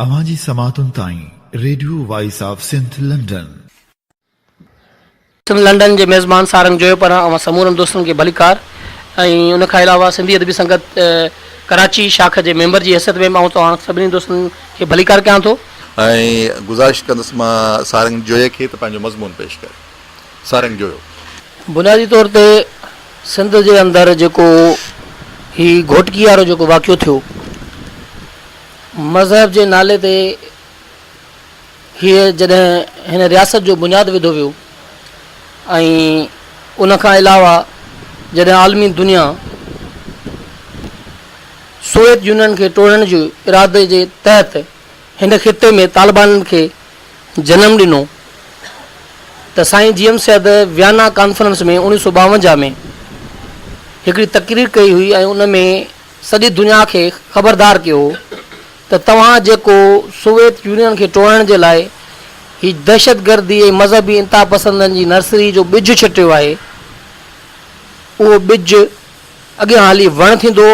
اوهان جي سماعتن تائين radio voice of Sindh London. Sindh London جي ميزبان سارنگ جويو پاران اوهان سمورن دوستن کي ڀليڪار ۽ ان کان علاوه سنڌي ادبي سنگت ڪراچي شاخ جي ميمبر جي حيثيت ۾ به آئون توهان سڀني دوستن کي ڀليڪار ڪيان ٿو. ۽ گذارش ڪندس مان سارنگ جويي کي ته پنهنجو مضمون پيش ڪري. سارنگ جويو. بنيادي طور تي سنڌ جي اندر جيڪو هي گهوٽڪي وارو جيڪو واقعو ٿيو مذهب جي نالي تي هيء جڏهن هن رياست جو بنياد وڌو ويو ۽ ان کان علاوه جڏهن عالمي دنيا سوويت يونين کي ٽوڙڻ جي ارادي جي تحت هن خطي ۾ طالبانن کي جنم ڏنو ته سائين G M Syed Vienna conference ۾ 1952 ۾ هڪڙي تقرير ڪئي هئي ۽ ان ۾ سڄي دنيا کي خبردار ڪيو هو ته توهان جيڪو سوويت يونين کي ٽوڙڻ جي لاء هي دهشتگردي ۽ مذهبي انتهاپسندن جي نرسري جو ٻج ڇٽيو آهي اهو ٻج اڳيان هلي وڻ ٿيندو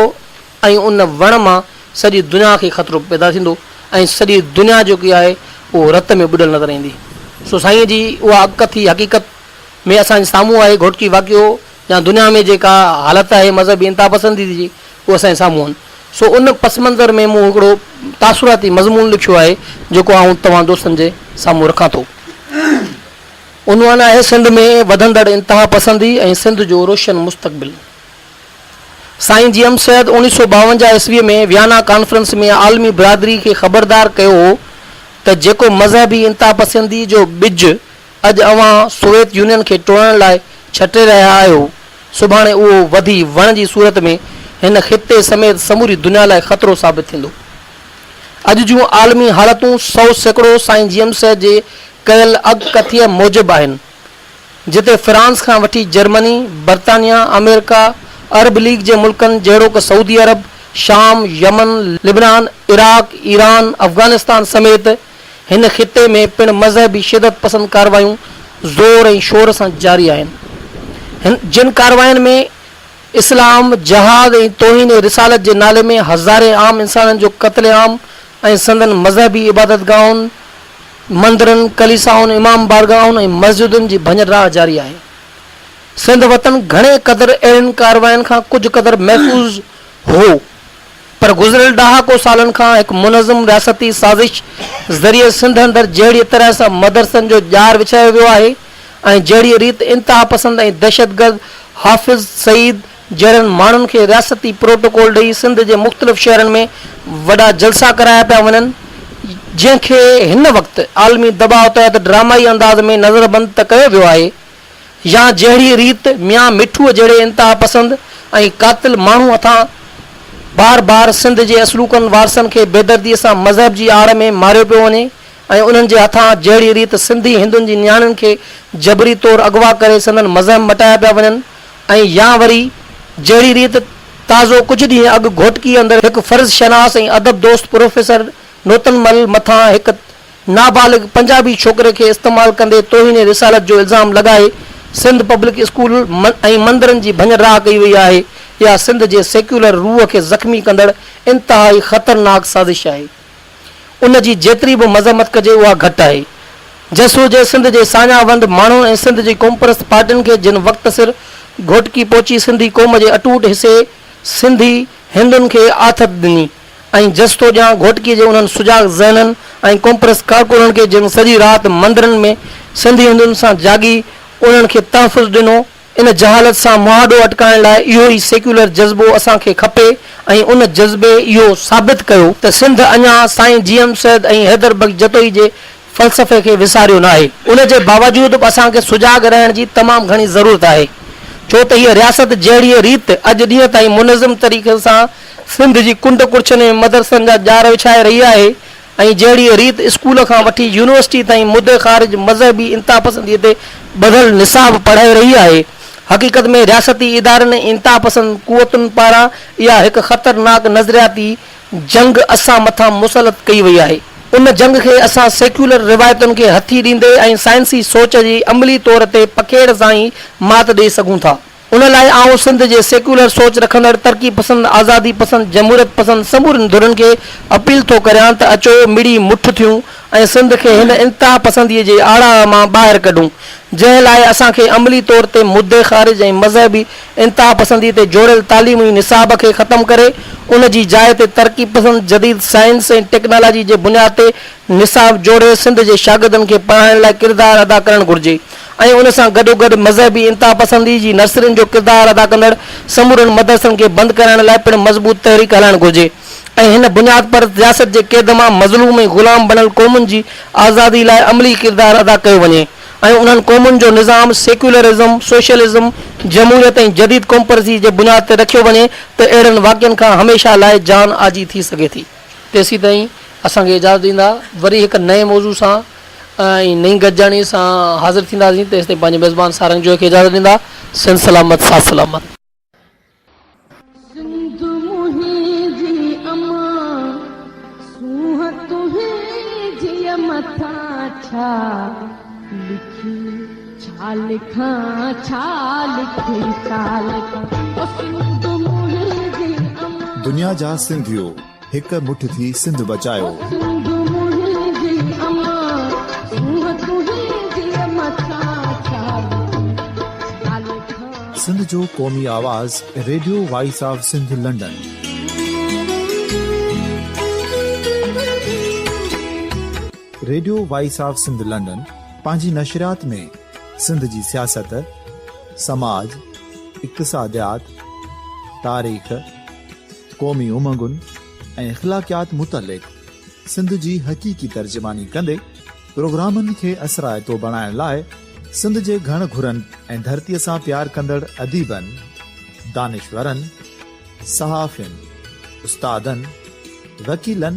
۽ ان وڻ مان سڄي دنيا کي خطرو پيدا ٿيندو ۽ سڄي دنيا جيڪي آهي اهو رت ۾ ٻڏل نظر ايندي. سو سائين جي اها اڳڪٿي حقيقت ۾ اسان جي سامهون آهي گهوٽڪي واقعو يا دنيا ۾ جيڪا حالت آهي مذهبي انتهاپسندي جي اهو اسان جي سامهون آهن. سو ان پس منظر ۾ مون هڪڙو تاثراتي مضمون لکيو آهي جيڪو آئون توهان دوستن جي سامهون رکان ٿو. عنوان آهي سنڌ ۾ وڌندڙ انتهاپسندي ۽ سنڌ جو روشن مستقبل. سائين جي ايم سيد اوڻيھ سو ٻاونجاھ عيسويء ۾ ويانا ڪانفرنس ۾ عالمي برادري کي خبردار ڪيو هو ته جيڪو مذهبي انتهاپسندي جو ٻج اڄ اوهان سوويت يونين کي ٽوڙڻ لاء ڇٽي رهيا آهيو، سڀاڻي اهو وڌي وڻ جي صورت ۾ هن خطي سميت سموري دنيا لاء خطرو ثابت ٿيندو. اڄ جون عالمي حالتون 100% سائين جي ايم سيد جي ڪيل اڳڪٿيء موجب آهن. جتي فرانس کان وٺي جرمني، برطانيا، آمريڪا، عرب ليگ جي ملڪن جهڙوڪ سعودي عرب، شام، يمن، لبنان، عراق، ايران، افغانستان سميت هن خطي ۾ پڻ مذهبي شدت پسند ڪارروايون زور ۽ شور سان جاري آهن. جن ڪاررواين ۾ اسلام، جهاد ۽ توهين رسالت جي نالي ۾ هزارين عام انسانن جو قتل عام ۽ سندن مذهبي عبادتگاهن، مندرن، ڪليسائن، امام بارگاهن ۽ مسجدن جي ڀڃ ڊاهه جاري آهي. سنڌ وطن گهڻي قدر اهڙين ڪاررواين کان ڪجهه قدر محفوظ هو. پر گذريل ڏهاڪو سالن کان هڪ منظم رياستي سازش ذريعي سنڌ اندر جهڙيء طرح سان مدرسن جو ڄار وڇايو ويو آهي ۽ جهڙيء ريت انتهاپسند ۽ دهشتگرد حافظ سعيد جهڙن ماڻهن کي رياستي پروٽوڪول ڏئي سنڌ جي مختلف شهرن ۾ وڏا جلسا ڪرايا پيا وڃن جنهن کي هن وقت عالمي دٻاء تحت ڊرامائي انداز ۾ نظربند ته ڪيو ويو آهي يا جهڙيء ريت ميان مٺوء جهڙي انتهاپسند ۽ قاتل ماڻهو هٿان بار بار سنڌ جي اصلوڪن وارثن کي بيدرديء سان مذهب جي آڙ ۾ ماريو پيو وڃي ۽ انهن جي هٿان جهڙيء ريت سنڌي هندن جي نياڻين کي جبري طور اغوا ڪري سندن مذهب مٽايا پيا وڃن ۽ يا وري جهڙي ريت تازو ڪجهه ڏينهن اڳ گهوٽڪي اندر هڪ فرض شناس ۽ ادب دوست پروفيسر نوتن مل مٿان هڪ نابالغ پنجابي ڇوڪري کي استعمال ڪندي توهين رسالت جو الزام لڳائي سنڌ پبلڪ اسڪول ۽ مندرن جي ڀڃ ڊاهه ڪئي وئي آهي، اها سنڌ جي سيڪيولر روح کي زخمي ڪندڙ انتهائي خطرناڪ سازش آهي. ان جي جيتري به مذمت ڪجي اها گهٽ آهي. جس هجي سنڌ جي ساڃاهه وند ماڻهن ۽ سنڌ جي قومپرست پارٽين کي جن وقت سر گهوٽڪي پهچي سنڌي قوم جي اٽوٽ حصي سنڌي هندن کي آٿت ڏني. ۽ جس ٿو ڏيان گهوٽڪي جي انهن سجاڳ ذهنن ۽ قومپرست ڪارڪنن کي جن سڄي رات مندرن ۾ سنڌي هندن سان جاڳي انهن کي تحفظ ڏنو. ان جهالت سان مهاڏو اٽڪائڻ لاء اهو ئي سيڪيولر جذبو اسان کي کپي ۽ ان جذبي اهو ثابت ڪيو ته سنڌ اڃا سائين جي ايم سيد ۽ حيدر بخش جتوئي جي فلسفي کي وساريو ناهي. ان جي باوجود به اسان کي سجاڳ رهڻ جي تمام گهڻي ضرورت آهي ڇو ته هيء رياست جهڙيء ريت اڄ ڏينهن تائين منظم طريقي سان سنڌ جي ڪنڊ ڪڙڇ ۾ مدرسن جا ڄار وڇائي رهي آهي ۽ جهڙيء ريت اسڪول کان وٺي يونيورسٽي تائين مدي خارج مذهبي انتهاپسنديء تي ٻڌل نصاب پڙهائي رهي آهي حقيقت ۾ رياستي ادارن ۽ انتهاپسند قوتن پاران اها هڪ خطرناڪ نظرياتي جنگ اسان مٿان مسلط ڪئي وئي آهي. ان جنگ کي اسان سيڪيولر روايتن کي هٿي ڏيندي ۽ سائنسي سوچ جي عملي طور تي پکيڙ سان ئي مات ڏئي سگهون ٿا. ان لاء آئون سنڌ جي سيڪيولر سوچ رکندڙ ترقي پسند، آزادي پسند، جمهوريت پسند سمورين ڌرين کي اپيل ٿو ڪريان ته اچو مڙي مٺ ٿيون ۽ سنڌ کي هن انتها پسندي جي آڙاهه مان ٻاهر ڪڍون جنهن لاء اسان کي عملي طور تي مدي خارج ۽ مذهبي انتها پسندي تي جوڙيل تعليمي نصاب کي ختم ڪري ان جي جاء تي ترقي پسند جديد سائنس ۽ ٽيڪنالاجي جي بنياد تي نصاب جوڙي سنڌ جي شاگردن کي پڙهائڻ لاء ڪردار ادا ڪرڻ گهرجي ۽ ان سان گڏوگڏ مذهبي انتهاپسندي جي نرسرين جو ڪردار ادا ڪندڙ سمورن مدرسن کي بند ڪرائڻ لاء پڻ مضبوط تحريڪ هلائڻ گهرجي ۽ هن بنياد پرست رياست جي قيد مان مظلوم ۽ غلام بڻيل قومن جي آزادي لاء عملي ڪردار ادا ڪيو وڃي ۽ انهن قومن جو نظام سيڪيولرازم، سوشلزم، جمهوريت ۽ جديد قومپرستي جي بنياد تي رکيو وڃي ته اهڙن واقعن کان هميشه لاء جان آجي ٿي سگهي ٿي. تيسيتائين اسان کي اجازت ڏيندا. وري هڪ نئين موضوع سان ۽ نئين گڏجاڻي سان حاضر ٿينداسين. تيستائين پنهنجي ميزبان سارنگ جويي کي اجازت ڏيندا. سنڌ سلامت ساٿ سلامت. سنڌ منهنجي امان، سونهن تنهنجيء مٿان ڇا لکي ڇا لکان، ڇا لکي ڇا لکان، او سنڌ منهنجي امان. دنيا جا سنڌيو هڪ مٺ ٿي سنڌ بچايو. او سنڌ منهنجي امان، سونهن تنهنجيء مٿان ڇا لکي ڇا لکان. سنڌ جو قومي آواز radio voice of Sindh London. Radio voice of Sindh London پنهنجي نشريات ۾ سنڌ جي سياست، سماج، اقتصاديات، تاريخ، قومي امنگن ۽ اخلاقيات متعلق سنڌ جي حقيقي ترجماني ڪندي پروگرامن کي اثرائتو بڻائڻ لاء سنڌ جي گهڻ گهرن ۽ ڌرتيء سان پيار ڪندڙ اديبن، دانشورن، صحافين، استادن، وڪيلن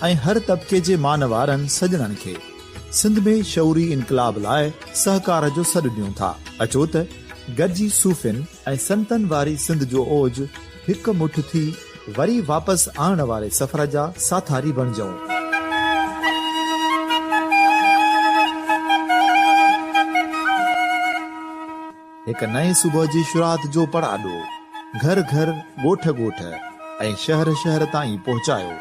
۽ هر طبقي جي مان وارن سڄڻن کي سنڌ ۾ شعوري انقلاب لاء سهڪار جو سڏ ڏيون ٿا. اچو ته گڏجي صوفين ۽ سنتن واري سنڌ جو اوج هڪ مٺ ٿي وري واپس آڻڻ واري سفر جا ساٿاري بڻجون. هڪ نئين صبح جي شروعات جو پڙاڏو گهر گهر، ڳوٺ ڳوٺ ۽ شهر شهر تائين پهچايو.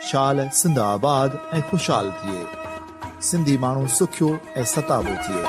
شال سنڌ آباد ۽ خوشحال ٿئي. سنڌي ماڻهو سکيو ۽ ستابو ٿئي.